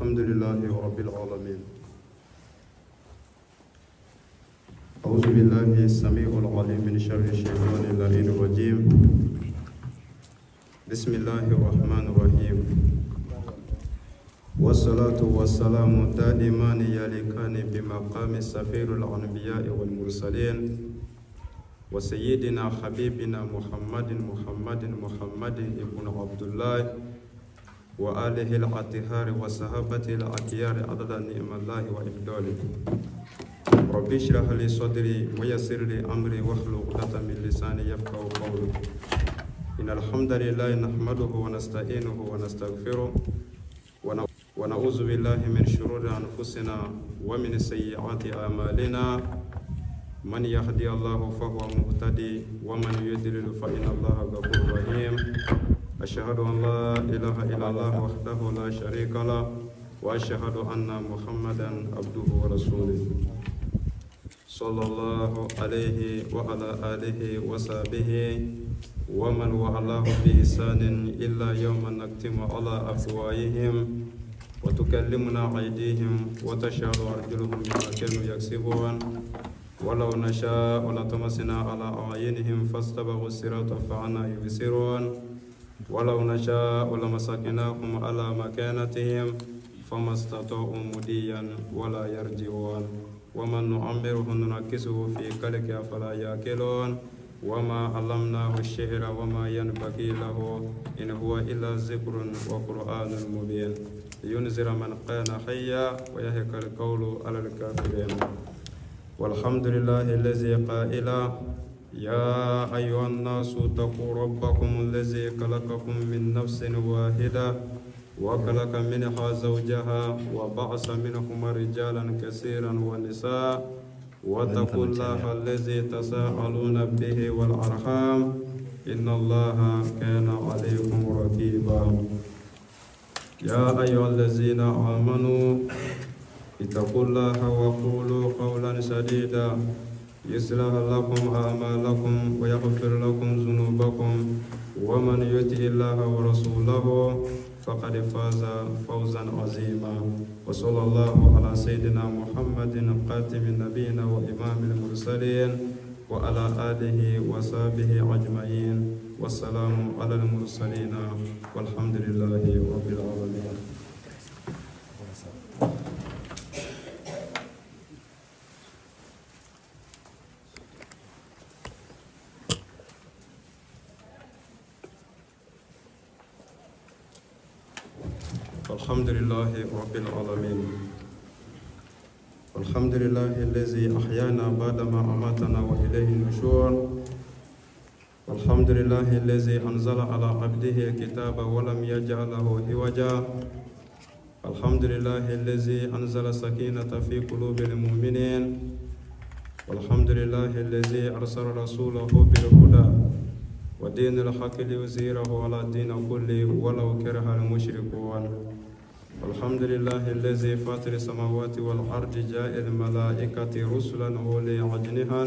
الحمد لله رب العالمين. أعوذ بالله السميع العليم من شر الشيطان اللعين الرجيم. بسم الله الرحمن الرحيم. والصلاة والسلام دائما يليقان بمقام سفير الأنبياء والمرسلين وسيدنا حبيبنا محمد محمد محمد ابن عبد الله وآله الأطهار وصحابته الأخيار عدد نعم الله وإفضاله. ربي اشرح لي صدري ويسر لي أمري واحلل عقدة من لساني يفقهوا قولي. إن الحمد لله نحمده ونستعينه ونستغفره ونعوذ بالله من شرور أنفسنا ومن سيئات أعمالنا. من يهدي الله فهو مهتدي، ومن يضلل فإن الله غفور رحيم. أشهد أن لا إله إلا الله وحده لا شريك له، وأشهد أن محمدا عبده ورسوله، صلى الله عليه وعلى آله وصحبه ومن والاه بإحسان إلى يوم نختم على أفواههم وتكلمنا أيديهم وتشهد أرجلهم بما كانوا يكسبون. ولو نشاء لطمسنا على أعينهم فاستبقوا الصراط فأنى يبصرون، ولو نشاء لمسكناهم على مكانتهم فما استطاعوا مضيا ولا يرجعون. ومن نعمره ننكسه في خلقه أفلا يعقلون. وما علمناه الشعر وما ينبغي له، إن هو إلا ذكر وقرآن مبين، لينذر من كان حيا ويحق القول على الكافرين. والحمد لله الذي قائل: يا أيها الناس اتقوا ربكم الذي خلقكم من نفس واحدة وخلق منها زوجها وبعث منهما رجالا كثيرا ونساء، واتقوا الله الذي تساءلون به والأرحام، إن الله كان عليكم رقيبا. يا أيها الذين آمنوا اتقوا الله وقولوا قولا سديدا، يصلح لكم أعمالكم ويغفر لكم ذنوبكم، ومن يطع الله ورسوله فقد فاز فوزا عظيما. وصلى الله على سيدنا محمد خاتم النبيين وإمام المرسلين، وعلى آله وصحبه أجمعين، والسلام على المرسلين، والحمد لله رب العالمين. الحمد لله رب العالمين، الحمد لله الذي أحيانا بعدما أماتنا وإليه النشور. الحمد لله الذي أنزل على عبده الكتاب ولم يجعله عوجا. الحمد لله الذي أنزل السكينة في قلوب المؤمنين. والحمد لله الذي أرسل رسوله بالهدى ودين الحق ليظهره على الدين كله ولو كره المشركون. الحمد لله الذي فاطر السماوات والأرض، جاعل الملائكة رسلا أولي أجنحة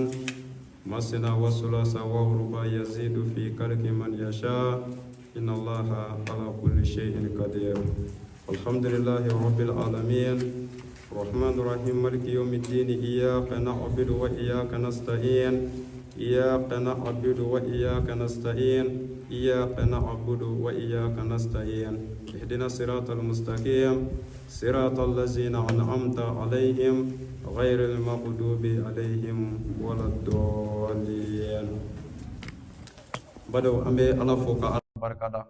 مثنى وثلاث ورباع، يزيد في الخلق ما يشاء، إن الله على كل شيء قدير. الحمد لله رب العالمين، الرحمن الرحيم، مالك يوم الدين، إياك نعبد وإياك نستعين، إياك نعبد وإياك نستعين، إياك نعبد وإياك نستعين، اهدنا الصراط المستقيم، صراط الذين أنعمت عليهم، غير المغضوب عليهم ولا الضالين. Badenw, an bɛ Ala fo ka Ala barikada.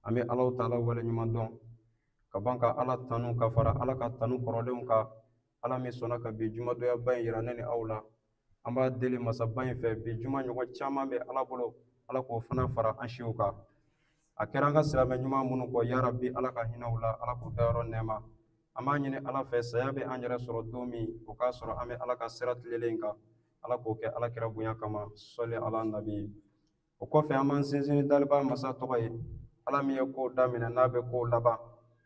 An bɛ Ala taala waleɲuman dɔn ka ban ka Ala tanu ka fara Ala ka tanu kɔrɔlenw kan. Ala min sɔnna ka bi jumadonyaba in yira ne ni aw la, an b'a deli masaba in fɛ, bi juma ɲɔgɔn caman bɛ Ala bolo, Ala k'o fana fara an siw kan. A kɛra an ka silamɛ ɲuman minnu kɔ, yarabi, Ala ka hinɛ u la, Ala k'u dayɔrɔ nɛɛma. An b'a ɲini Ala fɛ, saya bɛ an yɛrɛ sɔrɔ don min, o k'a sɔrɔ an bɛ Ala ka sira tilenlen kan. Ala k'o kɛ Ala kira bonya kama, sɔli ala nabi. O kɔfɛ, an b'an sinsin ni daliba masa tɔgɔ ye, Ala min ye kow daminɛ n'a bɛ kow laban,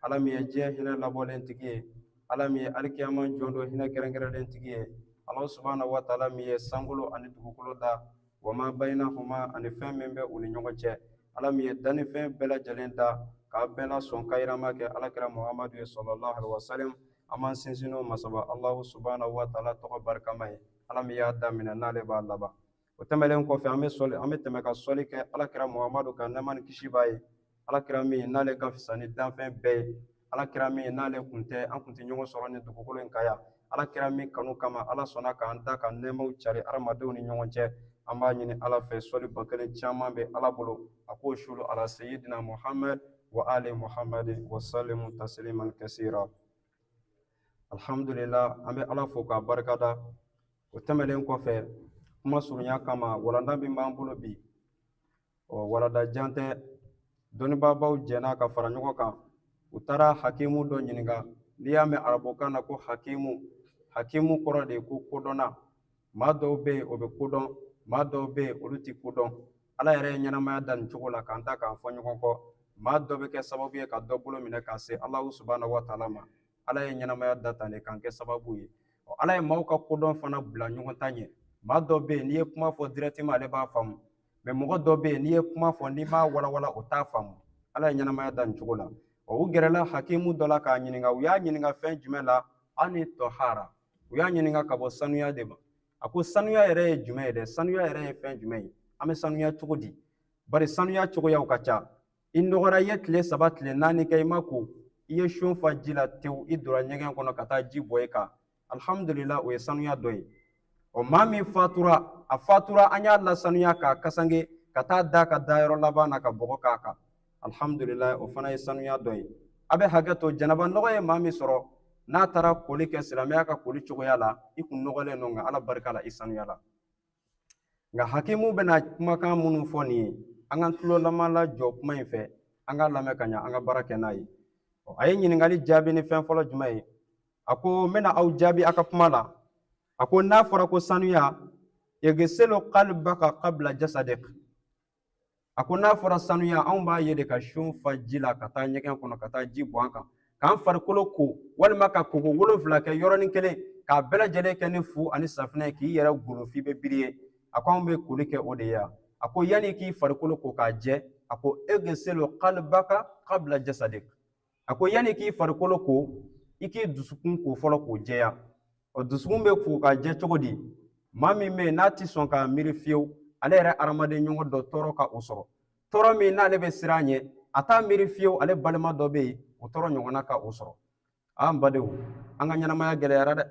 Ala min ye diɲɛ hinɛ labɔlen tigi ye, Ala min ye alikiyama jɔn don hinɛ kɛrɛnkɛrɛnlen tigi ye, Ala subahana wa taala min ye sankolo ani dugukolo da, wa ma bayinahuma, ani fɛn min bɛ u ni ɲɔgɔn cɛ, Ala min ye dannifɛn bɛɛ lajɛlen da. K'a bɛɛ lasɔn kayirama kɛ Alakira Muhamadu ye sallallahu alaihi wasallam. An b'an sinsin n'o masaba Allahu subhanahu wa ta'ala tɔgɔ barikama ye, Ala min y'a daminɛ n'ale b'a laban. O tɛmɛnen kɔfɛ, an bɛ sɔli, an bɛ tɛmɛ ka sɔli kɛ Alakira Muhamadu kan, nɛɛma ni kisi b'a ye. Alakira min n'ale ka fisa ni danfɛn bɛɛ ye, Alakira min n'ale kun tɛ an kun tɛ ɲɔgɔn sɔrɔ ni dugukolo in kan yan, Alakira min kanu kama Ala sɔnna k'an da ka nɛɛmaw cari hadamadenw ni ɲɔgɔn cɛ. An b'a ɲini Ala fɛ, sɔli ba kelen caman bɛ Ala bolo, a k'o sulu ala seyidina Muhamad wa ali Muhamad wa salimu tasliman kasira. Alhamdulillah, an bɛ Ala fo k'a barikada. O tɛmɛnen kɔfɛ, kuma surunya kama, walanda min b'an bolo bi, ɔ walanda jan tɛ. Dɔnnibaabaw jɛnna ka fara ɲɔgɔn kan, u taara hakimu dɔ ɲininka. N'i y'a mɛn arabukan na ko hakimu, hakimu kɔrɔ de ye ko kodɔnna. Maa dɔw bɛ yen, o bɛ kodɔn, maa dɔw bɛ yen, olu tɛ kodɔn. Ala yɛrɛ ye ɲɛnamaya da nin cogo la k'an ta k'an fɔ ɲɔgɔn kɔ. Maa dɔ bɛ kɛ sababu ye ka dɔ bolo minɛ ka se Alahu subahana wa taala ma. Ala ye ɲɛnamaya da tan de k'an kɛ sababu ye. Ala ye maaw ka kodɔn fana bila ɲɔgɔn ta ɲɛ. Maa dɔ bɛ yen, n'i ye kuma fɔ directement, ale b'a faamu, mais mɔgɔ dɔ bɛ yen, n'i ye kuma fɔ, n'i m'a walawala, o t'a faamu. Ala ye ɲɛnamaya da nin cogo la. Ɔ, u gɛrɛla hakimu dɔ la k'a ɲininka. U y'a ɲininka fɛn jumɛn la? Ani tɔhara. U y'a ɲininka ka bɔ sanuya de ma. A ko sanuya yɛrɛ ye jumɛn ye dɛ? Sanuya yɛrɛ ye fɛn jumɛn ye? An bɛ sanuya cogo di? Bari sanuya cogoyaw ka ca. I nɔgɔra, i ye tile 3 tile 4 kɛ i ma ko, i ye son fa ji la tewu, i donna ɲɛgɛn kɔnɔ ka taa ji bɔ i kan, alhamdulillah, o ye sanuya dɔ ye. Ɔ, maa min fatura, a fatura, an y'a lasanuya k'a kasange ka taa da ka dayɔrɔ laban na ka bɔgɔ k'a kan, alhamdulillah, o fana ye sanuya dɔ ye. A bɛ hakɛ to, janaba nɔgɔ ye maa min sɔrɔ, n'a taara koli kɛ silamɛya ka koli cogoya la, i kun nɔgɔlen don, nka Ala barika la, i sanuya la. Nka hakimu bɛna kumakan minnu fɔ nin ye, an ka tulolama lajɔ kuma in fɛ, an k'a lamɛn ka ɲɛ, an ka baara kɛ n'a ye. A ye ɲininkali jaabi ni fɛn fɔlɔ jumɛn ye? A ko n bɛna aw jaabi aw ka kuma la. A ko n'a fɔra ko sanuya, igsilu qalbaka qabla jasadik. A ko n'a fɔra sanuya, anw b'a ye de ka son fa ji la ka taa ɲɛgɛn kɔnɔ ka taa ji bɔn an kan, k'an farikolo ko, walima ka koko 7 kɛ yɔrɔnin kelen, k'a bɛɛ lajɛlen kɛ ni fu ani safinɛ ye, k'i yɛrɛ golo f'i bɛ biri ye. A ko anw bɛ koli kɛ o de ye. A ko yanni k'i farikolo ko k'a jɛ, a ko igsilu qalbaka qabla jasadik. A ko yanni k'i farikolo ko, i k'i dusukun ko fɔlɔ k'o jɛya. Ɔ, dusukun bɛ ko k'a jɛ cogo di? Maa min bɛ yen n'a ti sɔn k'a miiri fiyewu ale yɛrɛ hadamaden ɲɔgɔn dɔ tɔɔrɔ ka o sɔrɔ, tɔɔrɔ min n'ale bɛ siran ɲɛ, a t'a miiri fiyewu ale balima dɔ bɛ yen, o tɔɔrɔ ɲɔgɔnna ka o sɔrɔ. An badenw, an ka ɲɛnamaya gɛlɛyara dɛ.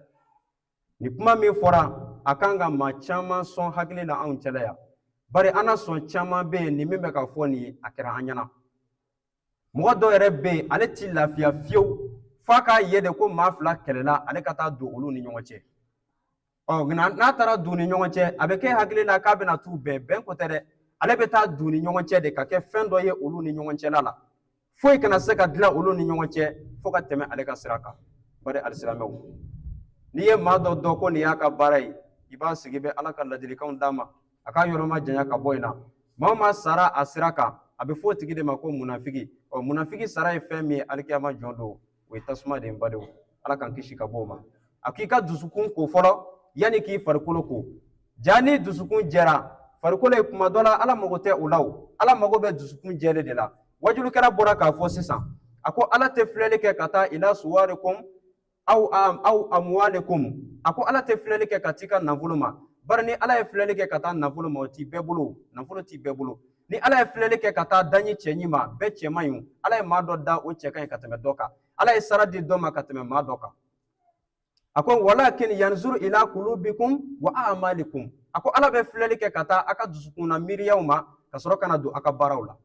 Nin kuma min fɔra, a kan ka maa caman sɔn hakili la anw cɛla yan, bari an na sɔn caman bɛ yen, nin min bɛ ka fɔ nin ye, a kɛra an ɲɛna. Mɔgɔ dɔw yɛrɛ bɛ yen, ale ti lafiya fiyewu f'a k'a ye de ko maa fila kɛlɛla, ale ka taa don olu ni ɲɔgɔn cɛ. Ɔ, nka n'a taara don ni ɲɔgɔn cɛ, a bɛ kɛ hakili la k'a bɛna t'u bɛn. Bɛn ko tɛ dɛ, ale bɛ taa don ni ɲɔgɔn cɛ de ka kɛ fɛn dɔ ye olu ni ɲɔgɔn cɛla la, foyi kana se ka dilan olu ni ɲɔgɔn cɛ fo ka tɛmɛ ale ka sira kan. Bari alisilamɛw, n'i ye maa dɔ dɔn ko nin y'a ka baara ye, i b'a sigi bɛ Ala ka ladilikanw d'a ma, a k'a yɔrɔ ma janya ka bɔ yen na. Maa o maa sara a sira kan, a bɛ fɔ o tigi de ma ko munafigi. Ɔ, munafigi sara ye fɛn min ye alikiyama jɔ don, o ye tasuma de ye. N badenw, Ala k'an kisi ka bɔ o ma. A k'i ka dusukun ko fɔlɔ yanni k'i farikolo ko. Ja ni dusukun jɛra, farikolo ye kuma dɔ la, Ala mago tɛ o la. O Ala mago bɛ dusukun jɛlen de la. Wajulukɛla bɔra k'a fɔ sisan, a ko Ala tɛ filɛli kɛ ka taa ila suwarikum aw amwalikum. A ko Ala tɛ filɛli kɛ ka t'i ka nafolo ma. Bari ni Ala ye filɛli kɛ ka taa nafolo ma, o t'i bɛɛ bolo, nafolo t'i bɛɛ bolo. Ni Ala ye filɛli kɛ ka taa daɲi cɛɲi ma, bɛɛ cɛ man ɲi. Ala ye maa dɔ da, o cɛ ka ɲi ka tɛmɛ dɔ kan. Ala ye sara di dɔ ma ka tɛmɛ maa dɔ kan. A ko walakin yanzuru ila kulubikum wa a'malikum. A ko Ala bɛ filɛli kɛ ka taa a ka dusukunna miiriyaw ma, ka sɔrɔ ka na don a ka baaraw la.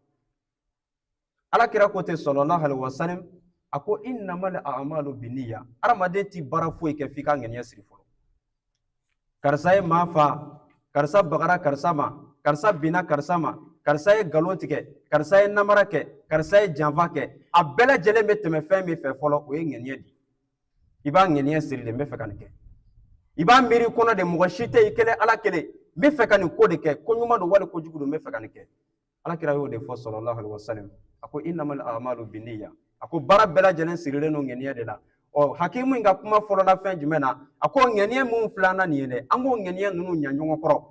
Ala kira ko ten sallallahu alaihi wasallam, a ko innamal a'malu binniya. Hadamaden ti baara foyi kɛ f'i ka ŋaniya siri fɔlɔ. Karisa ye maa fa, karisa bagara karisa ma, karisa binna karisa ma, karisa ye nkalon tigɛ, karisa ye namara kɛ, karisa ye janfa kɛ, a bɛɛ lajɛlen bɛ tɛmɛ fɛn min fɛ fɔlɔ, o ye ŋaniya de ye. I b'a ŋaniya siri de, n bɛ fɛ ka nin kɛ. I b'a miiri kɔnɔ de, mɔgɔ si tɛ i kelen, Ala kelen, n bɛ fɛ ka nin ko de kɛ, ko ɲuman don wali kojugu don, n bɛ fɛ ka nin kɛ. Ala kira y'o de fɔ sallallahu alaihi wasallam, a ko innamal a'malu binniya. A ko baara bɛɛ lajɛlen sirilen don ŋaniya de la. Ɔ, hakimu in ka kuma fɔlɔla fɛn jumɛn na? A ko ŋaniya minnu filanan nin ye dɛ, an k'o ŋaniya ninnu ɲa ɲɔgɔn kɔrɔ.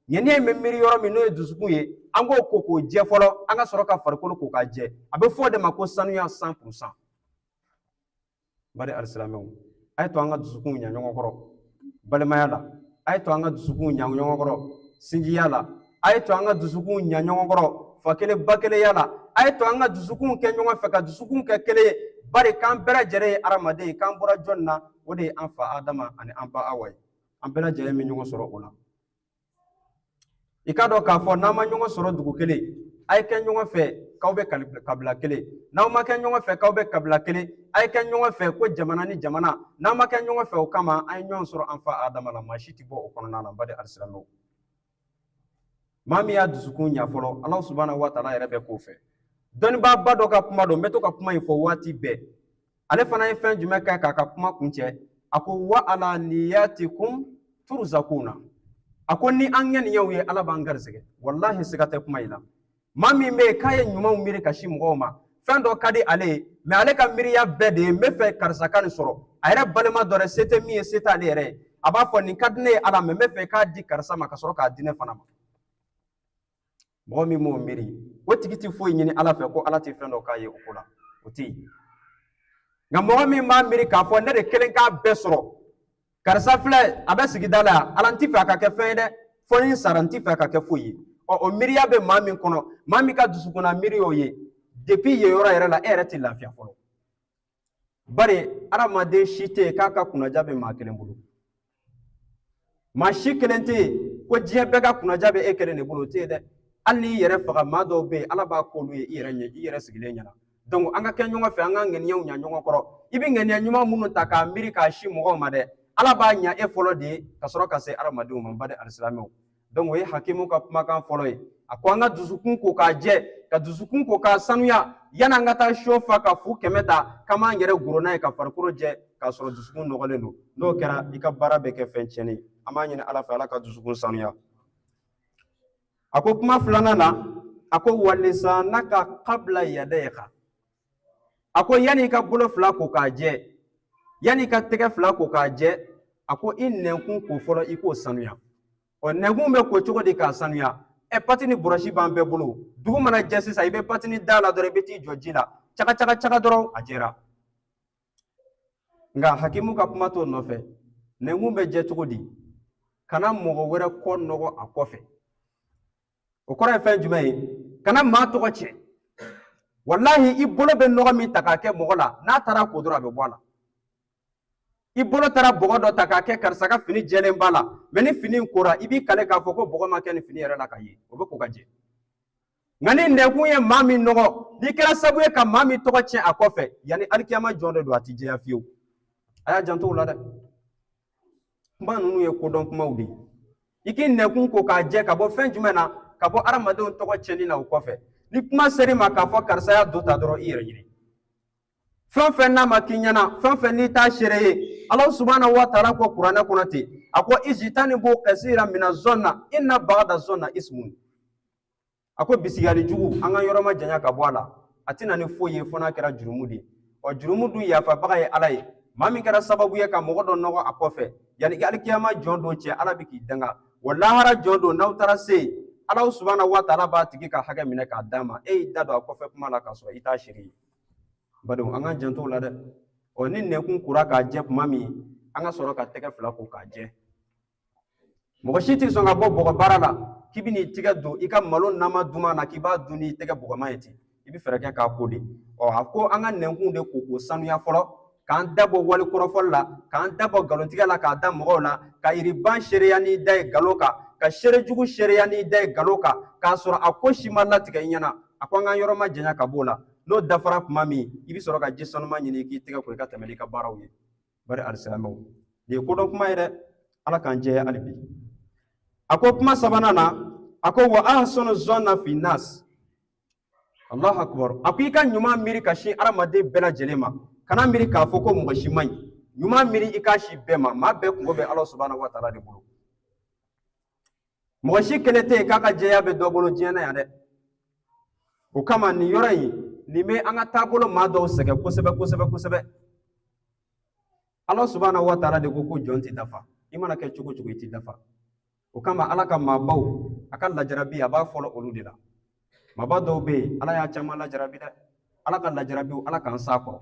Ŋaniya in bɛ miiri yɔrɔ min n'o ye dusukun ye, an k'o ko k'o jɛ fɔlɔ, an ka sɔrɔ ka farikolo ko k'a jɛ. A bɛ fɔ o de ma ko sanuya 100%. Bari alisilamɛw, a ye to an ka dusukunw ɲa ɲɔgɔn kɔrɔ balimaya la, a ye to an ka dusukunw ɲa ɲɔgɔn kɔrɔ sinjiya la, a ye to an ka dusukunw ɲa ɲɔgɔn kɔrɔ fa kelen ba kelenya la, a ye to an ka dusukunw kɛ ɲɔgɔn fɛ, ka dusukunw kɛ kelen ye. Bari k'an bɛɛ lajɛlen ye hadamaden ye, k'an bɔra jɔn na? O de ye an fa Adama ani an ba Awa ye. An bɛɛ lajɛlen bɛ ɲɔgɔn sɔrɔ o la. I k'a dɔn k'a fɔ n'an ma ɲɔgɔn sɔrɔ dugu kelen, a ye kɛ ɲɔgɔn fɛ k'aw bɛ kabila kelen. N'aw ma kɛ ɲɔgɔn fɛ k'aw bɛ kabila kelen, a ye kɛ ɲɔgɔn fɛ ko jamana ni jamana. N'aw ma kɛ ɲɔgɔn fɛ o kama, an ye ɲɔgɔn sɔrɔ an fa Adama la. Maa si tɛ bɔ o kɔnɔna na. Bari alisilamɛw, maa min y'a dusukun ɲa fɔlɔ, Ala subahana wa taala yɛrɛ bɛ k'o fɛ. Dɔnnibaaba dɔ ka kuma don, n bɛ to ka kuma in fɔ waati bɛɛ. Ale fana ye fɛn jumɛn kɛ k'a ka kuma kuncɛ? A ko wa ala niyatikum turzakuna. A ko ni an ŋaniyaw ye, Ala b'an garisɛgɛ. Walahi, siga tɛ kuma in na. Maa min bɛ yen k'a ye ɲumanw miiri ka si mɔgɔw ma, fɛn dɔ ka di ale ye, mɛ ale ka miiriya bɛɛ de ye n bɛ fɛ karisa ka nin sɔrɔ. A yɛrɛ balima dɔ dɛ, se tɛ min ye, se t'ale yɛrɛ ye, a b'a fɔ nin ka di ne ye Ala, mɛ n bɛ fɛ k'a di karisa ma ka sɔrɔ k'a di ne fana ma. Mɔgɔ min m'o miiri, o tigi tɛ foyi ɲini Ala fɛ ko Ala tɛ fɛn dɔ k'a ye o ko la, o tɛ yen. Nka mɔgɔ min b'a miiri k'a fɔ ne de kelen k'a bɛɛ sɔrɔ, karisa filɛ a bɛ sigida la yan, Ala n ti fɛ a ka kɛ fɛn ye dɛ, fo ni n sara, n ti fɛ a ka kɛ foyi ye. Ɔ, o miiriya bɛ maa min kɔnɔ, maa min ka dusukunna miiri y'o ye, depuis yen yɔrɔ yɛrɛ la, e yɛrɛ tɛ lafiya fɔlɔ. Bari hadamaden si tɛ yen k'a ka kunnaja bɛ maa kelen bolo. Maa si kelen tɛ yen ko diɲɛ bɛɛ ka kunnaja bɛ e kelen de bolo, o tɛ yen dɛ. Hali n'i yɛrɛ faga, maa dɔw bɛ yen, Ala b'a k'olu ye i yɛrɛ ɲɛ, i yɛrɛ sigilen ɲɛna. Donc an ka kɛ ɲɔgɔn fɛ, an ka ŋaniyaw ɲa ɲɔgɔn kɔrɔ. I bɛ ŋaniya ɲuman minnu ta k'a miiri k'a si mɔgɔw ma dɛ, Ala b'a ɲa e fɔlɔ de ye ka sɔrɔ ka se hadamadenw ma. N baden alisilamɛw, donc o ye hakimu ka kumakan fɔlɔ ye. A ko an ka dusukun ko k'a jɛ, ka dusukun ko k'a sanuya, yanni an ka taa siyo fa ka fu 100 ta k'an b'an yɛrɛ goro n'a ye ka farikolo jɛ k'a sɔrɔ dusukun nɔgɔlen don. N'o kɛra, i ka baara bɛ kɛ fɛn tiɲɛnen ye. An b'a ɲini Ala fɛ, Ala ka dusukun sanuya. A ko kuma filanan na, a ko walisanaka qabla yadayka. A ko yanni i ka bolo fila ko k'a jɛ, yanni i ka tɛgɛ fila ko k'a jɛ, a ko i nɛnkun ko fɔlɔ, i k'o sanuya. Ɔ, nɛnkun bɛ ko cogo di k'a sanuya? Ɛ, pati ni bɔrɔsi b'an bɛɛ bolo. Dugu mana jɛ sisan, i bɛ pati ni da la dɔrɔn, i bɛ t'i jɔ ji la, caga caga caga dɔrɔn, a jɛra. Nka hakimu ka kuma t'o nɔfɛ. Nɛnkun bɛ jɛ cogo di? Kana mɔgɔ wɛrɛ kɔ nɔgɔ a kɔfɛ. O kɔrɔ ye fɛn jumɛn ye? Kana maa tɔgɔ tiɲɛ. Walahi, i bolo bɛ nɔgɔ min ta k'a kɛ mɔgɔ la, n'a taara ko dɔrɔn, a bɛ bɔ a la. I bolo taara bɔgɔ dɔ ta k'a kɛ karisa ka fini jɛlen b'a la, mɛ ni fini kora, i b'i kale k'a fɔ ko bɔgɔ ma kɛ ni fini yɛrɛ la ka ye, o bɛ ko ka jɛ. Nka ni nɛnkun ye maa min nɔgɔ, n'i kɛra sababu ye ka maa min tɔgɔ tiɲɛ a kɔfɛ, yanni alikiyama jɔ de don, a ti jɛya fiyewu. A y'a janto o la dɛ. Kuma ninnu ye kodɔn kumaw de ye. I k'i nɛnkun ko k'a jɛ ka bɔ fɛn jumɛn na? Ka bɔ hadamadenw tɔgɔ tiɲɛni na o kɔfɛ. Ni kuma ser'i ma k'a fɔ karisa y'a do ta dɔrɔn, i yɛrɛ ɲini. Fɛn fɛn n'a ma k'i ɲɛna, fɛn fɛn n'i t'a seere ye, Ala subahana wa taala ko kuranɛ kɔnɔ ten, a ko ijitanibu kasira mina zɔnna inna bagada zɔnna ismun. A ko bisigiyali jugu, an ka yɔrɔ ma janya ka bɔ a la, a tɛna ni foyi ye fo n'a kɛra jurumu de ye. Ɔ, jurumu dun yafabaga ye Ala ye. Maa min kɛra sababu ye ka mɔgɔ dɔ nɔgɔ a kɔfɛ, yanni alikiyama jɔ don cɛ, Ala bɛ k'i danga wa lahara jɔ don, n'aw taara se yen, Ala subahana wa taala b'a tigi ka hakɛ minɛ k'a d'a ma. E y'i da don a kɔfɛ kuma la k'a sɔrɔ i t'a seere ye. Badenw, an k'an janto o la dɛ. Ɔ, ni nɛnkun kora k'a jɛ tuma min, an ka sɔrɔ ka tɛgɛ fila ko k'a jɛ. Mɔgɔ si tɛ sɔn ka bɔ bɔgɔ baara la k'i bɛ n'i tɛgɛ don i ka malo nama duman na k'i b'a dun n'i tɛgɛ bɔgɔma ye ten. I bɛ fɛɛrɛ kɛ k'a ko de. Ɔ, a ko an ka nɛnkun de ko k'o sanuya fɔlɔ, k'an da bɔ wali kɔrɔfɔli la, k'an da bɔ nkalontigɛ la k'a da mɔgɔw la, ka yiriban seereya n'i da ye nkalon kan, ka seere jugu seereya n'i da ye nkalon kan k'a sɔrɔ a ko si ma latigɛ i ɲɛna. A ko an ka yɔrɔ ma janya ka b'o la. N'o dafara tuma min, i bɛ sɔrɔ ka ji sanuman ɲini k'i tɛgɛ ko i ka tɛmɛ n'i ka baaraw ye. Bari alisilamɛw, nin ye kodɔn kuma ye dɛ. Ala k'an jɛya hali bi. A ko kuma sabanan na, a ko wa ahsanu zɔnna fi nas. Allahu akbar. A ko i ka ɲuman miiri ka sin hadamaden bɛɛ lajɛlen ma. Kana miiri k'a fɔ ko mɔgɔ si man ɲi. Ɲuman miiri i k'a si bɛɛ ma. Maa bɛɛ kungo bɛ Ala subahana wa taala de bolo. Mɔgɔ si kelen tɛ yen k'a ka jɛya bɛ dɔ bolo diɲɛ na yan dɛ. O kama nin yɔrɔ in, nin bɛ an ka taabolo maa dɔw sɛgɛn kosɛbɛ kosɛbɛ kosɛbɛ. Ala subahana wa taala de ko ko jɔn tɛ dafa. I mana kɛ cogo cogo, i tɛ dafa. O kama Ala ka maabaw, a ka lajarabi, a b'a fɔlɔ olu de la. Maaba dɔw bɛ yen, Ala y'a caman lajarabi dɛ. Ala ka lajarabiw, Ala k'an s'a kɔrɔ.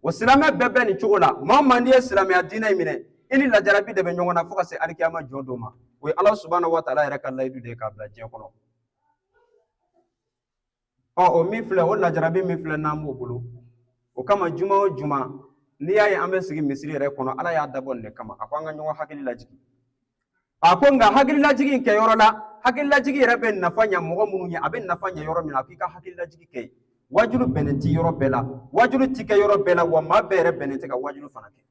O silamɛ bɛɛ bɛ nin cogo la. Maa o maa n'i ye silamɛya diinɛ in minɛ, i ni lajarabi de bɛ ɲɔgɔn na fo ka se alikiyama jɔ don ma. O ye Ala subahana wa taala yɛrɛ ka layidu de ye k'a bila diɲɛ kɔnɔ. Ɔ, o min filɛ, o lajarabi min filɛ, n'an b'o bolo, o kama juma o juma, n'i y'a ye an bɛ sigi misiri yɛrɛ kɔnɔ, Ala y'a dabɔ nin de kama. A ko an ka ɲɔgɔn hakili lajigin. A ko nka hakililajigin in kɛyɔrɔ la, hakililajigin yɛrɛ bɛ nafa ɲɛ mɔgɔ minnu ye, a bɛ nafa ɲɛ yɔrɔ min na, a k'i ka hakililajigin kɛ yen. Wajulu bɛnnen ti yɔrɔ bɛɛ la, wajulu ti kɛ yɔrɔ bɛɛ la, wa maa bɛɛ yɛrɛ bɛnnen tɛ ka wajulu fana kɛ.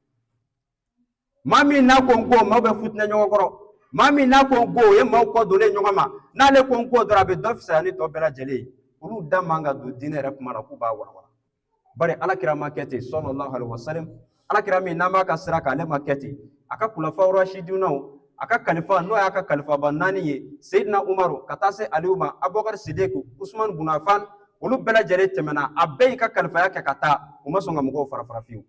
Maa min n'a ko n ko, maaw bɛ futinɛ ɲɔgɔn kɔrɔ. Maa min n'a ko n ko, o ye maaw kɔ donnen ɲɔgɔn ma. N'ale ko n ko dɔrɔn, a bɛ dɔ fisaya ni tɔ bɛɛ lajɛlen ye. Olu da man ka don diinɛ yɛrɛ kuma la k'u b'a walawala. Bari Ala kira ma kɛ ten, sallallahu alaihi wasallam. Ala kira min n'an b'a ka sira kan, ale ma kɛ ten. A ka kulafa rasidunaw, a ka kalifa, n'o y'a ka kalifaba naani ye, Seyidina Umaru ka taa se Aliyu ma, Abubakar Sidiku, Usman bun Affan, olu bɛɛ lajɛlen tɛmɛna, a bɛɛ y'i ka kalifaya kɛ ka taa, u ma sɔn ka mɔgɔw fara fara fiyewu.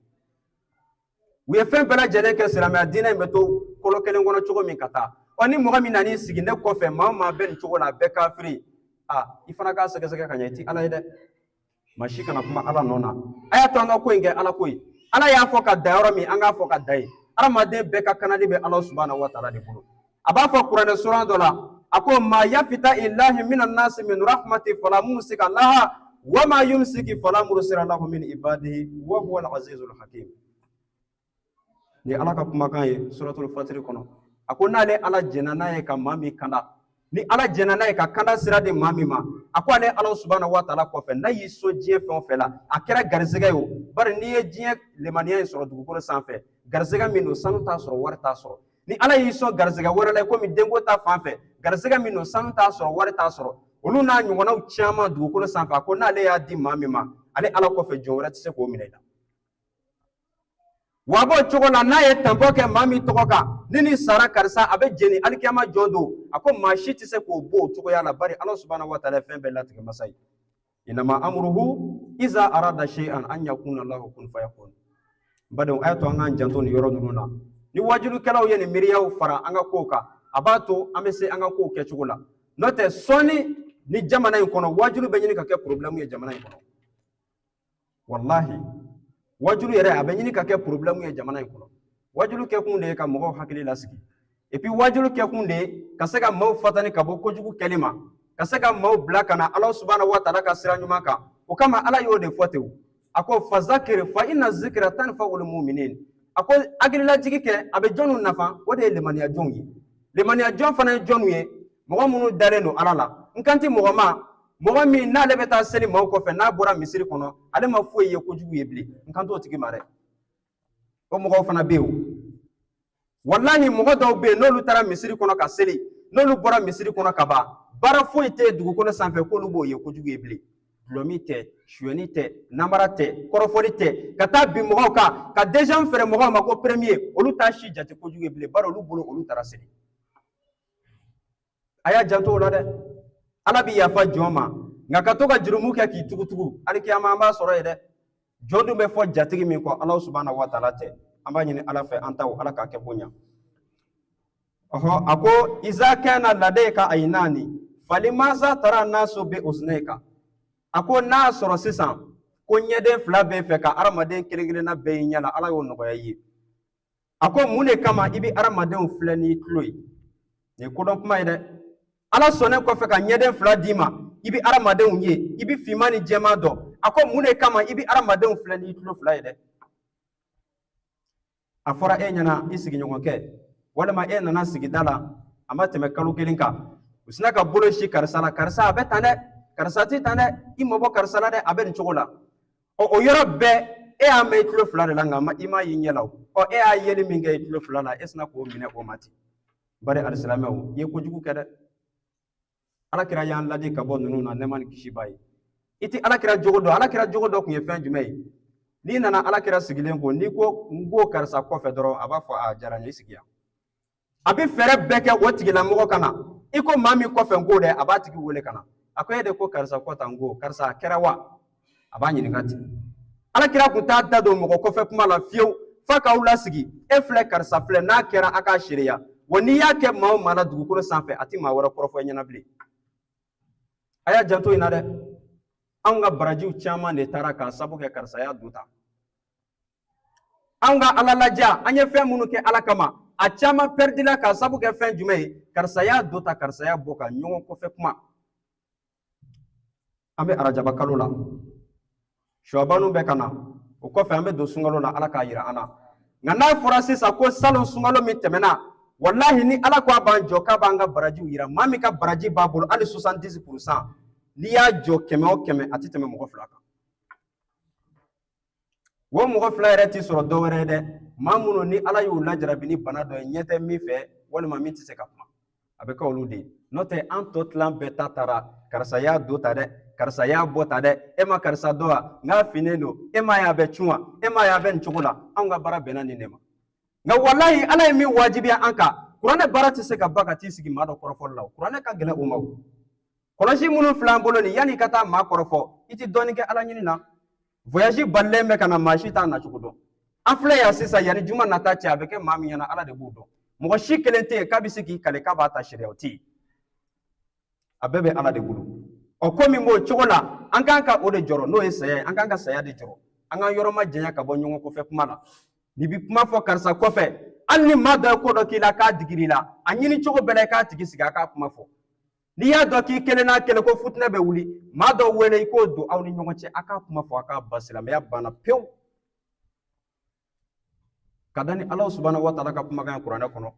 U ye fɛn bɛɛ lajɛlen kɛ silamɛya diinɛ in bɛ to kolo kelen kɔnɔ cogo min ka taa. Ɔ, ni mɔgɔ min nan'i sigi ne kɔfɛ, maa o maa bɛ nin cogo la, a bɛɛ kafiri. A i fana k'a sɛgɛsɛgɛ ka ɲɛ, i ti Ala ye dɛ. Maa si kana kuma Ala nɔ na. A y'a to an ka ko in kɛ Ala ko ye. Ala y'a fɔ ka da yɔrɔ min, an k'a fɔ ka da yen. Adamaden bɛɛ ka kanali bɛ Ala subahana wa taala de bolo. A b'a fɔ kuranɛ suran dɔ la, a ko ma yafita ilahi mina nasi min rahmati fala mumsika laha wa ma yumsiki fala mursila lahu min ibadihi wa huwa al-azizul hakim. Ni Ala ka kumakan ye suratul fatiri kɔnɔ, a ko n'ale Ala jɛnna n'a ye ka maa min kanda, ni Ala jɛnna n'a ye ka kanda sira di maa min ma, a ko ale Ala subahana wa taala kɔfɛ, n'a y'i sɔn diɲɛ fɛn o fɛn la, a kɛra garisɛgɛ ye o. Bari n'i ye diɲɛ lemaniya in sɔrɔ dugukolo sanfɛ, garisɛgɛ min don, sanu t'a sɔrɔ, wari t'a sɔrɔ. Ni Ala y'i sɔn garisɛgɛ wɛrɛ la, komi denko ta fan fɛ, garisɛgɛ min don, sanu t'a sɔrɔ, wari t'a sɔrɔ, olu n'a ɲɔgɔnnaw caman dugukolo sanfɛ, a ko n'ale y'a di maa min ma, ale Ala kɔfɛ, jɔn wɛrɛ tɛ se k'o minɛ i la. Wa b'o cogo la, n'a ye tanpɔn kɛ maa min tɔgɔ kan, ni nin sara karisa, a bɛ jeni alikiyama jɔ don, a ko maa si tɛ se k'o bɔ o cogoya la. Bari Ala subahana wa taala ye fɛn bɛɛ latigɛ masa ye. Inama amuruhu iza arada shay'an an yakuna lahu kun fayakun. Badenw, a y'a to an k'an janto nin yɔrɔ ninnu na. Ni wajulikɛlaw ye nin miiriyaw fara an ka kow kan, a b'a to an bɛ se an ka kow kɛcogo la. N'o tɛ, sɔɔni ni jamana in kɔnɔ, wajulu bɛ ɲini ka kɛ problème ye jamana in kɔnɔ. Walahi, wajulu yɛrɛ a bɛ ɲini ka kɛ problème ye jamana in kɔnɔ. Wajulu kɛkun de ye ka mɔgɔw hakili lasigi, et puis wajulu kɛkun de ye ka se ka maaw fatani ka bɔ kojugu kɛli ma, ka se ka maaw bila ka na Ala subahana wa taala ka sira ɲuman kan. O kama Ala y'o de fɔ ten. A ko fazakiri fa inna zikira tanfa'ul muminin. A ko hakililajigi kɛ, a bɛ jɔnw nafa? O de ye lemaniya jɔnw ye. Lemaniya jɔn fana ye jɔnw ye? Mɔgɔ minnu dalen don Ala la. N kan tɛ mɔgɔ ma, mɔgɔ min n'ale bɛ taa seli maaw kɔfɛ, n'a bɔra misiri kɔnɔ, ale ma foyi ye kojugu ye bilen. N kan t'o tigi ma dɛ. O mɔgɔw fana bɛ yen. O walahi, mɔgɔ dɔw bɛ yen, n'olu taara misiri kɔnɔ ka seli, n'olu bɔra misiri kɔnɔ ka ban, baara foyi tɛ dugukolo sanfɛ k'olu b'o ye kojugu ye bilen. Dulɔmin tɛ, suyɛni tɛ, namara tɛ, kɔrɔfɔli tɛ, ka taa bin mɔgɔw kan, ka deuxième feere mɔgɔw ma ko premier, olu t'a si jate kojugu ye bilen. Bari olu bolo, olu taara seli. A y'a janto o la dɛ. Ala bɛ yafa jɔn ma, nka ka to ka jurumu kɛ k'i tugutugu, alikiyama an b'a sɔrɔ yen dɛ. Jɔn dun bɛ fɔ jatigi min kɔ, Ala subahana wa taala tɛ. An b'a ɲini Ala fɛ, an taw, Ala k'a kɛ bonya. Ɔhɔ, a ko iza kana ladayka aynani falimaza tara nasu bi uznayka. A ko n'a sɔrɔ sisan ko ɲɛden fila b'e fɛ ka hadamaden kelen kelenna bɛɛ y'i ɲɛ la, Ala y'o nɔgɔya i ye. A ko mun de kama i bɛ hadamadenw filɛ n'i tulo ye? Nin ye kodɔn kuma ye dɛ. Ala sɔnnen kɔfɛ ka ɲɛden fila d'i ma, i bɛ hadamadenw ye, i bɛ finman ni jɛman dɔn. A ko mun de kama i bɛ hadamadenw filɛ n'i tulo fila ye dɛ? A fɔra e ɲɛna i sigiɲɔgɔnkɛ, walima e nana sigida la, a ma tɛmɛ kalo kelen kan, u sina ka bolo si karisa la: karisa a bɛ tan dɛ, karisa tɛ tan dɛ, i mabɔ karisa la dɛ, a bɛ nin cogo la. Ɔ, o yɔrɔ bɛɛ e y'a mɛn i tulo fila de la, nka i m'a y'i ɲɛ la. O ɔ, e y'a yeli min kɛ i tulo fila la, e sina k'o minɛ o ma ten. Bari alisilamɛw, i ye kojugu kɛ dɛ. Ala kira y'an ladi ka bɔ ninnu na, nɛɛma ni kisi b'a ye. I ti ala kira jogo dɔn. Ala kira jogo dɔ tun ye fɛn jumɛn ye? N'i nana ala kira sigilen ko, n'i ko n ko karisa kɔfɛ dɔrɔn, a b'a fɔ a diyara n ye, i sigi yan. A bɛ fɛɛrɛ bɛɛ kɛ o tigilamɔgɔ ka na. I ko maa min kɔfɛ n ko dɛ, a b'a tigi wele ka na. A ko e de ko karisa kɔ tan, n ko karisa a kɛra wa? A b'a ɲininka ten. Ala kira kun t'a da don mɔgɔ kɔfɛ kuma la fiyewu, f'a k'aw lasigi: e filɛ, karisa filɛ, n'a kɛra a k'a seereya. Wa n'i y'a kɛ maa o maa la dugukolo sanfɛ, a ti maa wɛrɛ kɔrɔfɔ i ɲɛna bilen. A y'a janto in na dɛ. Anw ka barajiw caman de taara k'a sabu kɛ karisa y'a do ta. Anw ka ala laja, an ye fɛn minnu kɛ ala kama, a caman pɛridila k'a sabu kɛ fɛn jumɛn ye? Karisa y'a do ta, karisa y'a bɔ ka ɲɔgɔn kɔfɛ kuma. An bɛ arajaba kalo la, suwabanu bɛ ka na, o kɔfɛ an bɛ don sunkalo la, ala k'a yira an na. Nka n'a fɔra sisan ko salon sunkalo min tɛmɛna, walahi ni ala ko a b'an jɔ k'a b'an ka barajiw yira, maa min ka baraji b'a bolo hali 70%, n'i y'a jɔ 100 o 100, a tɛ tɛmɛ mɔgɔ 2 kan. O mɔgɔ 2 yɛrɛ t'i sɔrɔ dɔ wɛrɛ ye dɛ, maa minnu ni ala y'u lajarabi ni bana dɔ ye, ɲɛ tɛ min fɛ walima min tɛ se ka kuma, a bɛ kɛ olu de ye. N'o tɛ an tɔ tilan bɛɛ ta taara, karisa y'a do ta dɛ, karisa y'a bɔ ta dɛ, e ma karisa dɔn wa, n k'a finnen don, e m'a ye a bɛ cun wa, e m'a ye a bɛ nin cogo la. Anw ka baara bɛnna nin de ma. Nka walahi ala ye min wajibiya an kan, kuranɛ baara tɛ se ka ban ka t'i sigi maa dɔ kɔrɔfɔli la o. Kuranɛ ka gɛlɛn o ma o. Kɔlɔsi minnu filɛ an bolo nin, yanni i ka taa maa kɔrɔfɔ, i ti dɔɔnin kɛ ala ɲini na. Voyage balilen bɛ ka na, maa si t'a nacogo dɔn. An filɛ yan sisan, yanni juma nata cɛ, a bɛ kɛ maa min ɲɛna, ala de b'o dɔn. Mɔgɔ si kelen tɛ yen k'a bɛ se k'i kale k'a b'a ta sariya, o tɛ yen. A bɛɛ bɛ ala de bolo. Ɔ ko min b'o cogo la, an kan ka o de jɔrɔ, n'o ye saya ye. An kan ka saya de jɔrɔ. An k'an yɔrɔ ma janya ka bɔ ɲɔgɔn kɔfɛ kuma la. N'i bɛ kuma fɔ karisa kɔfɛ, hali ni maa dɔ ye ko dɔ k'i la k'a digir'i la, a ɲini cogo bɛɛ la i k'a tigi sigi a k'a kuma fɔ. N'i y'a dɔn k'i kelen n'a kelen ko futinɛ bɛ wuli, maa dɔ wele i k'o don aw ni ɲɔgɔn cɛ, a k'a kuma fɔ, a k'a ban, silamɛya banna pewu. Ka da ni Ala subahana wa taala ka kumakan ye kuranɛ kɔnɔ,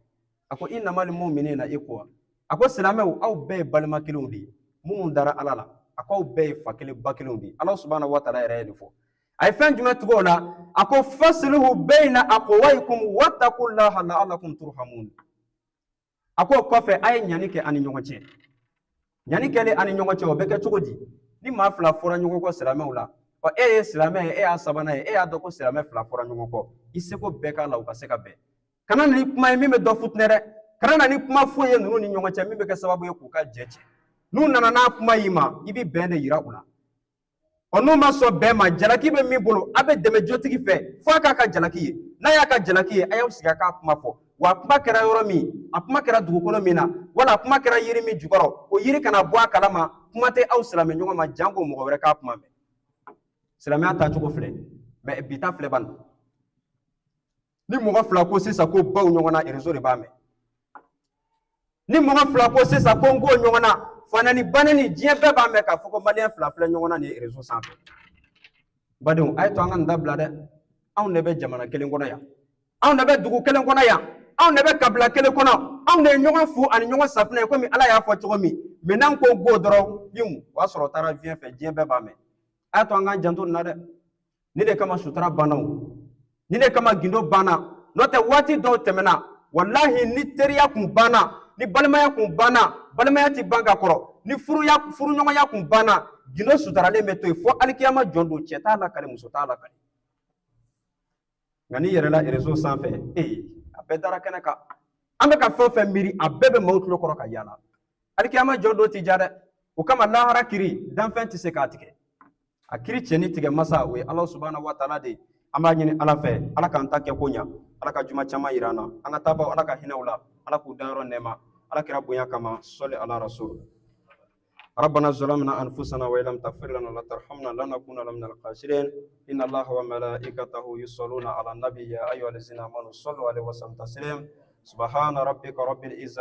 a ko innamal mu'minina ikhwa, a ko silamɛw aw bɛɛ ye balima kelenw de ye minnu dara ala la, a ko aw bɛɛ ye fa kelen ba kelenw de ye. Ala subahana wa taala yɛrɛ ye nin fɔ. A ye fɛn jumɛn tugu o la? A ko fasilihu bayna aqwaykum wattaqullaha la'allakum turhamun. A ko o kɔfɛ a ye ɲani kɛ an ni ɲɔgɔn cɛ. Ɲani kɛlen an ni ɲɔgɔn cɛ, o bɛ kɛ cogo di? Ni maa 2 fɔra ɲɔgɔn kɔ silamɛw la, ɔ e ye silamɛ ye, e y'a sabanan ye, e y'a dɔn ko silamɛ 2 fɔra ɲɔgɔn kɔ, i seko bɛɛ k'a la u ka se ka bɛn. Kana na ni kuma ye min bɛ dɔ futinɛ dɛ, kana na ni kuma foyi ye ninnu ni ɲɔgɔn cɛ min bɛ kɛ sababu ye k'u ka jɛ cɛ. N'u nana n'a kuma y'i ma, i bɛ bɛn de yira u la. Ɔ n'u ma sɔn bɛn ma, jalaki bɛ min bolo, a bɛ dɛmɛ jotigi fɛ f'a k'a ka jalaki ye. N'a y'a ka jalaki ye, a y'aw sigi a k'a kuma fɔ. Wa a kuma kɛra yɔrɔ min, a kuma kɛra dugukolo min na, wala a kuma kɛra yiri min jukɔrɔ, o yiri kana bɔ a kalama, kuma tɛ aw silamɛ ɲɔgɔn ma, janko mɔgɔ wɛrɛ k'a kuma mɛn. Silamɛya taacogo filɛ, mɛ bi ta filɛ bani. Ni mɔgɔ 2 ko sisan ko baw ɲɔgɔn na, réseau de b'a mɛn. Ni mɔgɔ 2 ko sisan ko n ko ɲɔgɔn na, fanani banani, diɲɛ bɛɛ b'a mɛn k'a fɔ ko maliyɛn 2 filɛ ɲɔgɔn na nin réseau sanfɛ. Badenw, a ye to an ka nin dabila dɛ. Anw de bɛ jamana kelen kɔnɔ yan, anw de bɛ dugu kelen kɔnɔ yan, anw de bɛ kabila kelen kɔnɔ, anw de ye ɲɔgɔn fu ani ɲɔgɔn safunɛ ye, komi ala y'a fɔ cogo min. Mɛ n'an ko go dɔrɔn, biw, o y'a sɔrɔ o taara diɲɛ fɛ, diɲɛ bɛɛ b'a mɛn. A y'a to an k'an janto nin na dɛ. Nin de kama sutura banna o, nin de kama gindo banna. N'o tɛ waati dɔw tɛmɛna, walahi ni teriya kun banna, ni balimaya kun banna, balimaya ti ban ka kɔrɔ, ni furuɲɔgɔnya kun banna, gindo sutaralen bɛ to yen fo alikiyama jɔ don, cɛ t'a lakale, muso t'a lakale. Nka n'i yɛrɛla réseau sanfɛ, ee a bɛɛ dara kɛnɛ kan. An bɛ ka fɛn o fɛn miiri, a bɛɛ bɛ maaw tulo kɔrɔ ka yaala. Alikiyama jɔ don ti ja dɛ. O kama lahara kiri, danfɛn tɛ se k'a tigɛ. A kiri cɛni tigɛ masa, o ye Ala subahana wa taala de ye. An b'a ɲini Ala fɛ, Ala k'an ta kɛ ko ɲa, Ala ka juma caman yira an na, an ka taabaw Ala ka hinɛ u la, Ala k'u dayɔrɔ nɛɛma, Ala kira bonya kama, sɔli ala rasul. ربنا ظلمنا أنفسنا وإن لم تغفر لنا وترحمنا لنكونن من الخاسرين. إن الله وملائكته يصلون على النبي يا أيها الذين آمنوا صلوا عليه وسلموا تسليما. سبحان ربك رب العزة